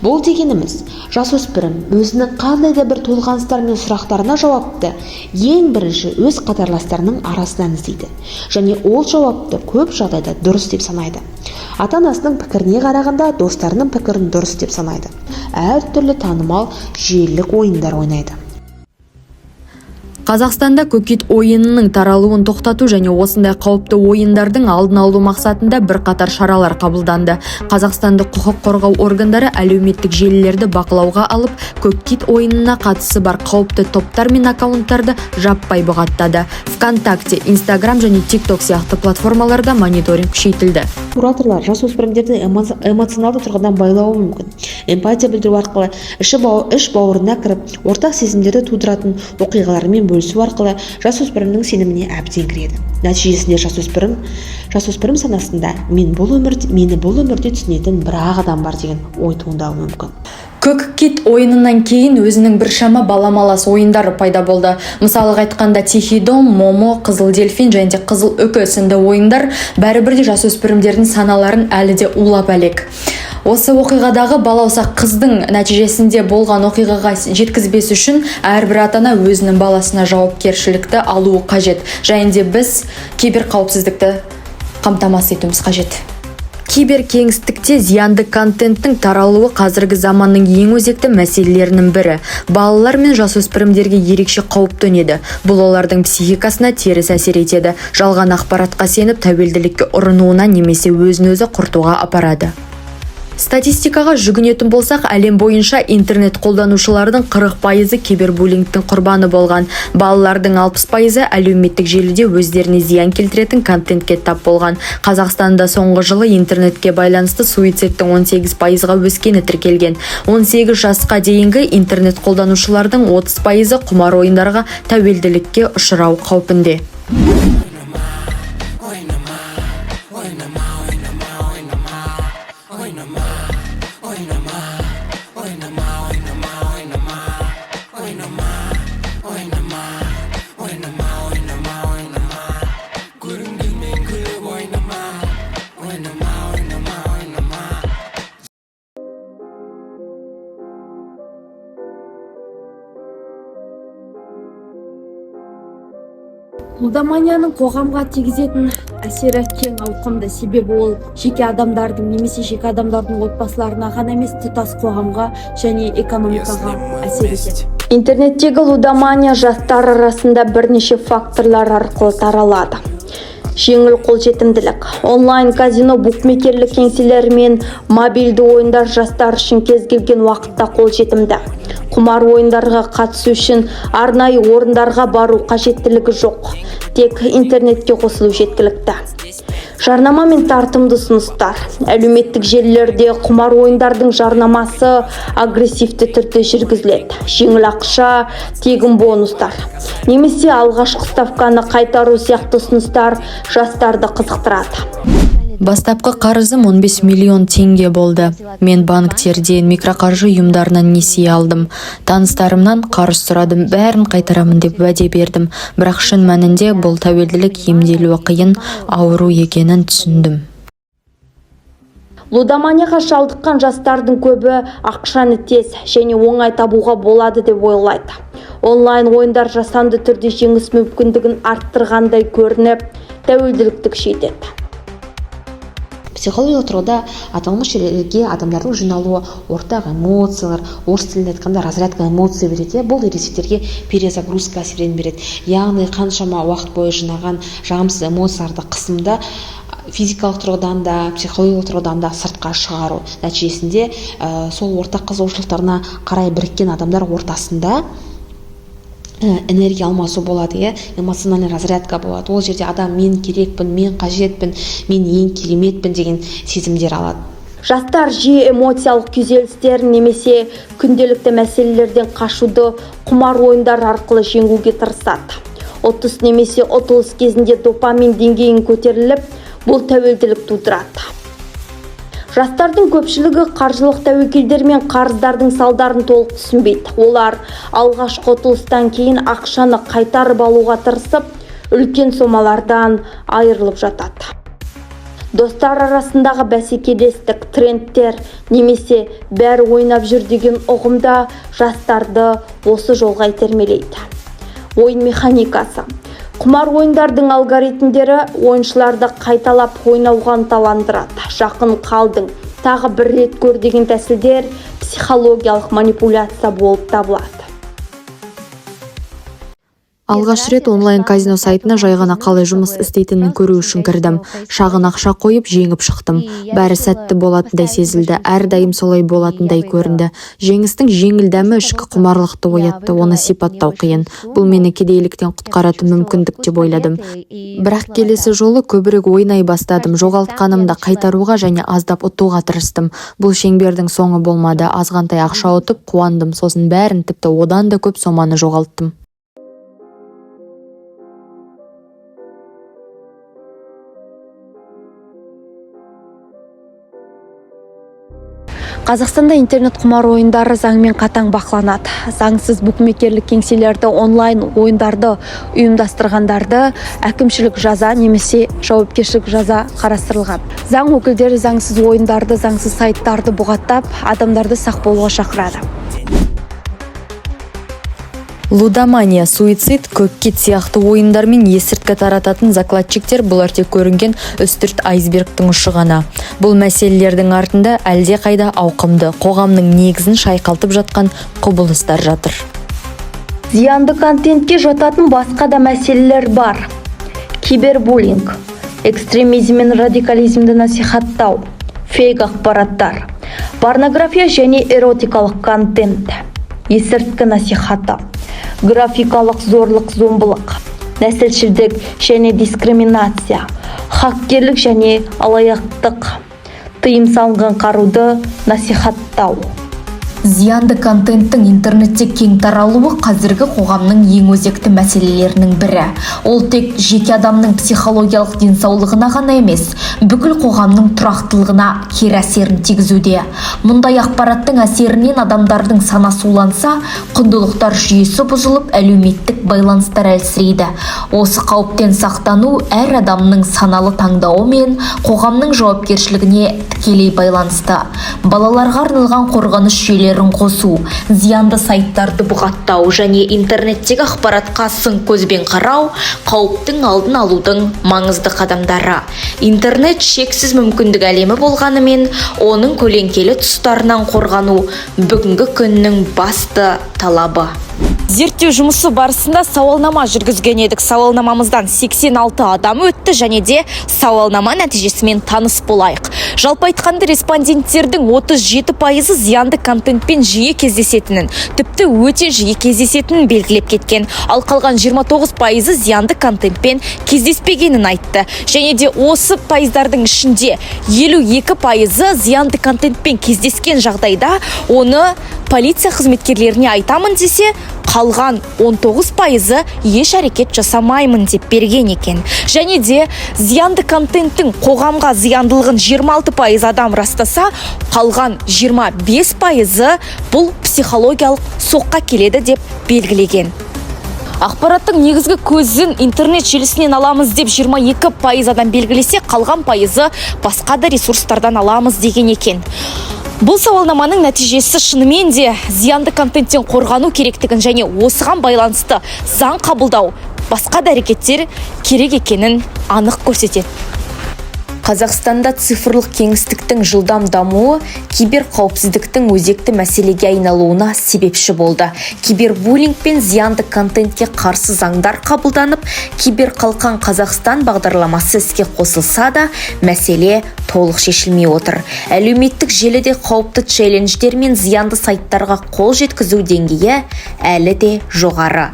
Бұл дегеніміз, жасөспірім өзінің қандай да бір толғаныстары мен сұрақтарына жауапты ең бірінші өз қатарластарының арасынан іздейді және ол жауапты көп жағдайда дұрыс деп санайды. Ата анасының пікіріне қарағанда, достарының пікірін дұрыс деп санайды. Әртүрлі танымал желілік ойындар ойнайды. Қазақстанда көк ойынының таралуын тоқтату және осындай қауіпті ойындардың алдын алу мақсатында бірқатар шаралар қабылданды. Қазақстандық құқық қорғау органдары әлеуметтік желілерді бақылауға алып, көк кит ойынына қатысы бар қауіпті топтар мен аккаунттарды жаппай бұғаттады. ВКонтакте, Инстаграм және ТикТок сияқты платформаларда мониторинг күшейтілді. Кураторлар жасөспірімдерді эмоционалды тұрғыдан байлауы мүмкін. Эмпатия білдіру арқылы, іш бауырына кіріп, ортақ сезімдерді тудыратын оқиғалармен бөлісу арқылы жасөспірімнің сеніміне әбден кіреді. Нәтижесінде жасөспірім санасында мені бұл өмірде түсінетін бір-ақ адам бар деген ой туындауы мүмкін. Көк кит ойынынан кейін өзінің біршама баламалас ойындары пайда болды. Мысалға айтқанда, Тихий дом, Момо, Қызыл дельфин және де Қызыл үкі сынды ойындар бәрібір де жасөспірімдердің саналарын әлі де улап әлек. Осы оқиғадағы балауса қыздың нәтижесінде болған оқиғаға жеткізбес үшін әрбір ата-ана өзінің баласына жауапкершілікті алуы қажет және де біз киберқауіпсіздікті қамтамасыз етуіміз қажет. Киберкеңістікте зиянды контенттің таралуы қазіргі заманның ең өзекті мәселелерінің бірі. Балалар мен жасөспірімдерге ерекше қауіп төнеді. Бұл олардың психикасына теріс әсер етеді. Жалған ақпаратқа сеніп, тәуелділікке ұрынуына немесе өзін-өзі құртуға апарады. Статистикаға жүгінетін болсақ, әлем бойынша интернет қолданушылардың 40%-ы кибербуллингтің құрбаны болған. Балалардың 60%-ы әлеуметтік желіде өздеріне зиян келтіретін контентке тап болған. Қазақстанда соңғы жылы интернетке байланысты суицидтің 18%-ға өскені тіркелген. 18 жасқа дейінгі интернет қолданушылардың 30%-ы құмар ойындарға тәуелділікке ұшырау қаупінде. Лудоманияның қоғамға тигізетін әсері кең ауқымды, себебі ол жеке адамдардың немесе жеке адамдардың отбасыларына ғана емес, тұтас қоғамға және экономикаға әсер етеді. Интернеттегі лудомания жастар арасында бірнеше факторлар арқылы таралады. Жеңіл қолжетімділік. Онлайн казино, букмекерлік кеңселер мен мобильді ойындар жастар үшін кез келген уақытта қолжетімді. Құмар ойындарға қатысу үшін арнайы орындарға бару қажеттілігі жоқ. Тек интернетке қосылу жеткілікті. Жарнама мен тартымды ұсыныстар. Әлеуметтік желілерде құмар ойындардың жарнамасы агрессивті түрде жүргізіледі. Жеңіл ақша, тегін бонустар немесе алғашқы ставканы қайтару сияқты ұсыныстар жастарды қызықтырады. Бастапқы қарызым 15 миллион теңге болды. Мен банктерден, микроқаржы ұйымдарынан несие алдым. Таныстарымнан қарыз сұрадым, бәрін қайтарамын деп уәде бердім. Бірақ шын мәнінде бұл тәуелділік емделуі қиын ауру екенін түсіндім. Лудоманияға шалдыққан жастардың көбі ақшаны тез және оңай табуға болады деп ойлайды. Онлайн ойындар жасанды түрде жеңіс мүмкіндігін арттырғандай көрініп, тәуелділікті күшейтеді. Психологиялық тұрғыда аталмыш жерлерге адамдардың жиналуы ортақ эмоциялар, орыс тілінде айтқанда, разрядка эмоций береді, иә. Бұл ересектерге перезагрузка әсерін береді, яғни қаншама уақыт бойы жинаған жағымсыз эмоцияларды, қысымды физикалық тұрғыдан да, психологиялық тұрғыдан да сыртқа шығару нәтижесінде сол ортақ қызығушылықтарына қарай біріккен адамдар ортасында энергия алмасу болады, иә, эмоциональный разрядка болады. Ол жерде адам мен керекпін, мен қажетпін, мен ең кереметпін деген сезімдер алады. Жастар жиі эмоциялық күйзелістерін немесе күнделікті мәселелерден қашуды құмар ойындар арқылы жеңуге тырысады. Ұтыс немесе ұтылыс кезінде допамин деңгейін көтеріліп, бұл тәуелділік тудырады. Жастардың көпшілігі қаржылық тәуекелдер мен қарыздардың салдарын толық түсінбейді. Олар алғашқы ұтылыстан кейін ақшаны қайтарып алуға тырысып, үлкен сомалардан айырылып жатады. Достар арасындағы бәсекелестік, трендтер немесе бәрі ойнап жүр деген ұғымда жастарды осы жолға итермелейді. Ойын механикасы. Құмар ойындардың алгоритмдері ойыншыларды қайталап ойнауға ынталандырады. Жақын қалдың, тағы бір рет көр деген тәсілдер психологиялық манипуляция болып табылады. Алғаш рет онлайн казино сайтына жай ғана қалай жұмыс істейтінін көру үшін кірдім. Шағын ақша қойып, жеңіп шықтым. Бәрі сәтті болатындай сезілді, әрдайым солай болатындай көрінді. Жеңістің жеңіл дәмі ішкі құмарлықты оятты, оны сипаттау қиын. Бұл мені кедейліктен құтқаратын мүмкіндік деп ойладым. Бірақ келесі жолы көбірек ойнай бастадым, жоғалтқанымды қайтаруға және аздап ұтуға тырыстым. Бұл шеңбердің соңы болмады, азғантай ақша ұтып, қуандым, сосын бәрін, тіпті одан да көп соманы жоғалттым. Қазақстанда интернет құмар ойындары заңмен қатаң бақыланады. Заңсыз букмекерлік кеңселерді, онлайн ойындарды ұйымдастырғандарды әкімшілік жаза немесе жауапкершілік жаза қарастырылған. Заң өкілдері заңсыз ойындарды, заңсыз сайттарды бұғаттап, адамдарды сақ болуға шақырады. Лудомания, суицид, көк кит сияқты ойындармен есірткі тарататын закладчиктер — бұлар тек көрінген үстірт айсбергтің ұшы ғана. Бұл мәселелердің артында әлдеқайда ауқымды, қоғамның негізін шайқалтып жатқан құбылыстар жатыр. Зиянды контентке жататын басқа да мәселелер бар. Кибербуллинг, экстремизм мен радикализмді насихаттау, фейк ақпараттар, порнография және эротикалық контент, есірткі насихаты, графикалық зорлық зомбылық, нәсілшілдік және дискриминация, хаккерлік және алаяқтық, тыйым салынған қаруды насихаттау. Зиянды контенттің интернетте кең таралуы — қазіргі қоғамның ең өзекті мәселелерінің бірі. Ол тек жеке адамның психологиялық денсаулығына ғана емес, бүкіл қоғамның тұрақтылығына кері әсерін тигізуде. Мұндай ақпараттың әсерінен адамдардың санасы уланса, құндылықтар жүйесі бұзылып, әлеуметтік байланыстар әлсірейді. Осы қауіптен сақтану әр адамның саналы таңдауы мен қоғамның жауапкершілігіне тікелей байланысты. Балаларға арналған қорғаныс жүйелерін қосу, зиянды сайттарды бұғаттау және интернеттегі ақпаратқа сын көзбен қарау — қауіптің алдын алудың маңызды қадамдары. Интернет шексіз мүмкіндік әлемі болғанымен, оның көлеңкелі тұстарынан қорғану — бүгінгі күннің басты талабы. Зерттеу жұмысы барысында сауалнама жүргізген едік. Сауалнамамыздан 86 адам өтті және де сауалнама нәтижесімен таныс болайық. Жалпы айтқанда, респонденттердің 37%-ы зиянды контентпен жиі кездесетінін, тіпті өте жиі кездесетінін белгілеп кеткен. Ал қалған 29%-ы зиянды контентпен кездеспегенін айтты. Және де осы пайыздардың ішінде 52%-ы зиянды контентпен кездескен жағдайда оны полиция қызметкерлеріне айтамын десе, қалған 19%-ы еш әрекет жасамаймын деп берген екен. Және де зиянды контенттің қоғамға зияндылығын 26% адам растаса, қалған 25%-ы бұл психологиялық соққы келеді деп белгілеген. Ақпараттың негізгі көзін интернет желісінен аламыз деп 22% адам белгілесе, қалған пайызы басқа да ресурстардан аламыз деген екен. Бұл сауалнаманың нәтижесі шынымен де зиянды контенттен қорғану керектігін және осыған байланысты заң қабылдау, басқа да әрекеттер керек екенін анық көрсетеді. Қазақстанда цифрлық кеңістіктің жылдам дамуы киберқауіпсіздіктің өзекті мәселеге айналуына себепші болды. Кибербуллинг пен зиянды контентке қарсы заңдар қабылданып, Киберқалқан Қазақстан бағдарламасы іске қосылса да, мәселе толық шешілмей отыр. Әлеуметтік желіде қауіпті челлендждер мен зиянды сайттарға қол жеткізу деңгейі әлі де жоғары.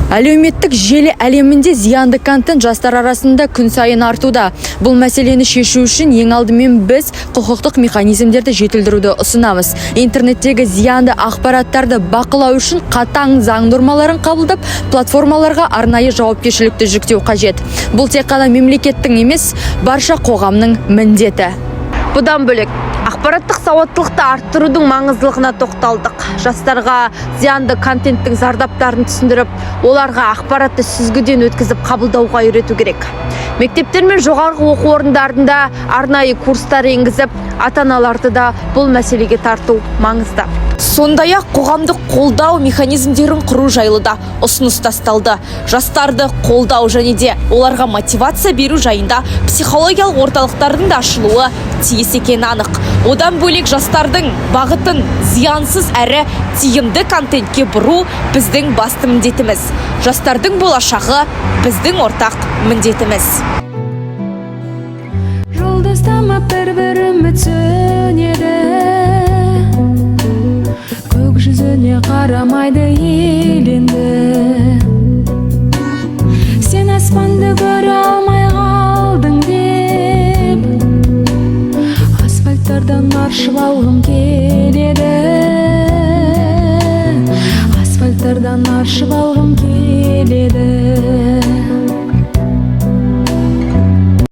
Әлеуметтік желі әлемінде зиянды контент жастар арасында күн сайын артуда. Бұл мәселені шешу үшін ең алдымен біз құқықтық механизмдерді жетілдіруді ұсынамыз. Интернеттегі зиянды ақпараттарды бақылау үшін қатаң заң нормаларын қабылдап, платформаларға арнайы жауапкершілікті жүктеу қажет. Бұл тек қана мемлекеттің емес, барша қоғамның міндеті. Бұдан бөлек, ақпараттық сауаттылықты арттырудың маңыздылығына тоқталдық. Жастарға зиянды контенттің зардаптарын түсіндіріп, оларға ақпаратты сүзгіден өткізіп қабылдауға үйрету керек. Мектептер мен жоғарғы оқу орындарында арнайы курстар енгізіп, ата-аналарды да бұл мәселеге тарту маңызды. Сондай ақ қоғамдық қолдау механизмдерін құру жайлы да ұсыныс тасталды. Жастарды қолдау және де оларға мотивация беру жайында психологиялық орталықтардың да ашылуы тиіс екені анық. Одан бөлек, жастардың бағытын зиянсыз әрі тиімді контентке бұру біздің басты міндетіміз. Жастардың болашағы – біздің ортақ міндетіміз. Жұлдыз тамып, бір бір үміт сөнеді. Көк жүзіне қарамайды ел енді. Сен аспанды көре алмай қалдың деп, асфальттардан аршып алғым келеді. Асфальттардан аршып алғым келеді.